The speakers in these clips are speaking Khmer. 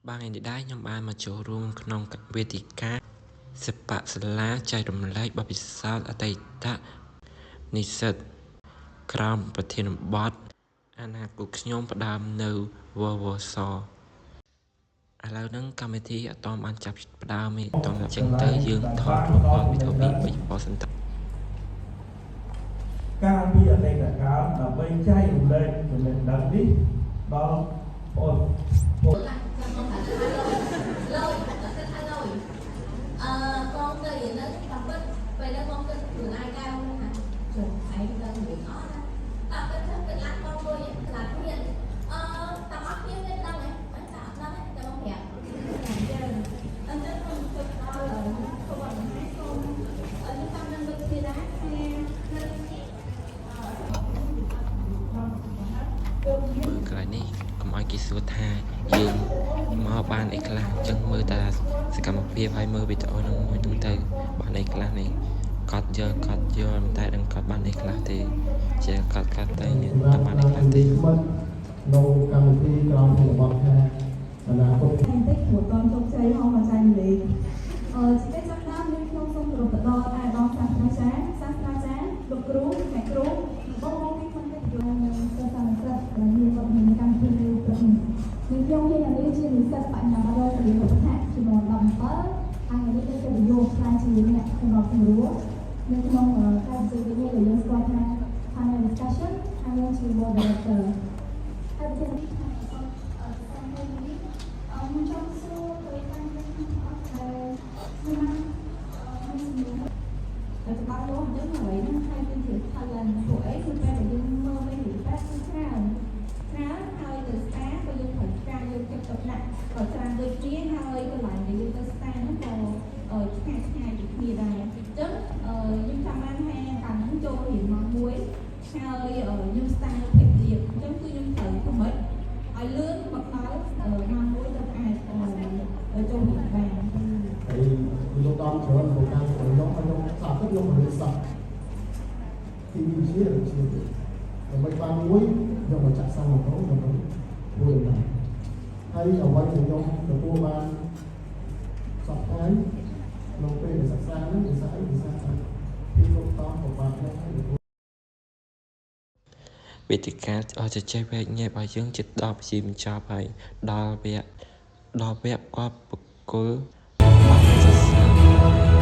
បាទថ្ងៃនេះដែរខ្ញុំបានមកចូលរួមក្នុងវេទិកាសិប្បសាលាចែករំលែកបទពិសោធន៍អតីតនិស្សិតក្រោមប្រធានបទអនាគតខ្ញុំផ្ដើមនៅវវសឥឡូវហ្នឹងកម្មវិធីអត់ទាន់បានចាប់ផ្ដើមទេអត់ទាន់អញ្ចឹងទៅយើងថតរូបថតវីដេអូពី3ប៉ុសិនទៅ កាលពីអតីតកាលដើម្បីចែករំលែកចំណេះដឹងនេះដល់បងប្អូន លយគិតថាលយអឺបងទៅហ្នឹងតាមពិតពេលហ្នឹងបងគិតខ្លួនឯងដែរថាចុះឯងទៅនិយាយអត់ណាតាមពិតទៅគិតឡាក់បងលុយឡាក់មានអឺតាមអត់គ្នាមានដឹងហ៎តែអត់ដឹងតែបងប្រាប់ អញ្ចឹងខ្ញុំទៅដល់ធ្វើបទបង្ហាញសូមខ្ញុំតាមនឹងដូចគ្នាដែរថានៅនេះ មើលកន្លែងនេះកុំឲ្យគេសួរថាយើងមកបានអីខ្លះអញ្ចឹងមើលតែសកម្មភាពហើយមើលវីដេអូនឹងមួយហ្នឹងទៅបានអីខ្លះនេះកត់យកកត់យកមិនតែដឹងកត់បានអីខ្លះទេជាកត់កត់តែតែបានអីខ្លះទេ មិត្តនៅកម្មវិធីក្រោមប្រតិបត្តិថាអនាគត បន្តិចព្រោះតន់ជោគជ័យហងមកចែកម្លែកអឺជាកិច្ចចាប់ផ្ដើមយើងខ្ញុំសូមគោរពទៅដល់អាដាមសាស្ត្រាចារ្យសាស្ត្រាចារ្យលោកគ្រូអ្នកគ្រូបងប្អូនទីក្នុងកិត្តិយសនិងសិស្សានុសិស្សដែលមានវត្តមាននៅកម្មវិធីនៅព្រឹកនេះនាងខ្ញុំហ៊ាននារីជានិស្សិតបញ្ញាបត្ររៀនរដ្ឋាជំនាន់17ហើយនេះเป็นកិត្តិយសខ្លាចជាអ្នកសម្របសម្រួលនៅក្នុងការជជែកនេះដែលយើងស្គាល់ថា panel discussion ហើយខ្ញុំជា moderator ហើយប្រធាននេះថាសូមសូមនេះខ្ញុំចង់សួរទៅកាន់អ្នកទាំងអស់ដែលសម្រាប់ខ្ញុំសំណួរ តែច្បាស់លាស់អញ្ចឹងអ្វីហ្នឹងហើយគឺជា talent ព្រោះអីគឺពេលដែលយើងមើលមេរៀនបែបគឺច្រើនច្រើនហើយទៅស្តាក៏យើងត្រូវការយកចិត្តទុកដាក់ក៏ច្រើនដូចគ្នាហើយកន្លែងដែលយើងទៅស្តាហ្នឹងក៏ឆ្ងាយឆ្ងាយពីគ្នាដែរអញ្ចឹងខ្ញុំចាំបានថាកាលហ្នឹងចូលរៀនម៉ោង1ហើយខ្ញុំស្តានៅភេទទៀតអញ្ចឹងគឺខ្ញុំត្រូវធ្វើម៉េចឲ្យលឿនមកដល់ម៉ោង1ទៅអាចចូលរៀនបាន ហើយលោកដំច្រើនក្នុងការខ្ញុំខ្ញុំសាប់ទៅខ្ញុំមិនរៀនសោះទីវិជាវិជាដើម្បីបានមួយខ្ញុំមកចាក់សាំងមកដើម្បីធ្វើដែរហើយអ្វីដែលខ្ញុំទទួលបានសពថ្ងៃក្នុងពេលដែលសិក្សាហ្នឹងភាសាអីភាសាពីលោកតំពិបាកណាស់ហើយ វេទិកាអស់ជជែកវែកញែករបស់យើងជិតដល់ជាបញ្ចប់ហើយដល់វគ្គដល់វគ្គគាត់បកគលបទសរសើរ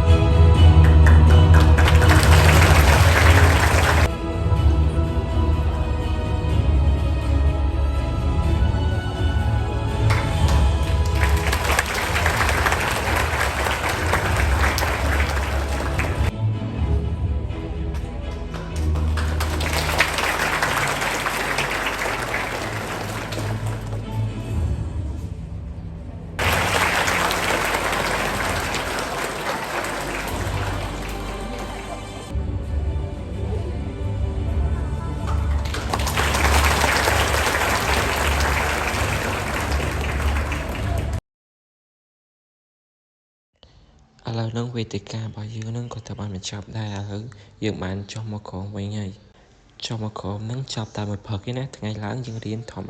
ឥឡូវហ្នឹងវេទិការបស់យើងហ្នឹងក៏ត្រូវបានបញ្ចប់ដែរឥឡូវយើងបានចុះមកក្រោមវិញហើយចុះមកក្រោមហ្នឹងចប់តែមួយព្រឹកឯណាថ្ងៃឡើងយើងរៀនធម្ម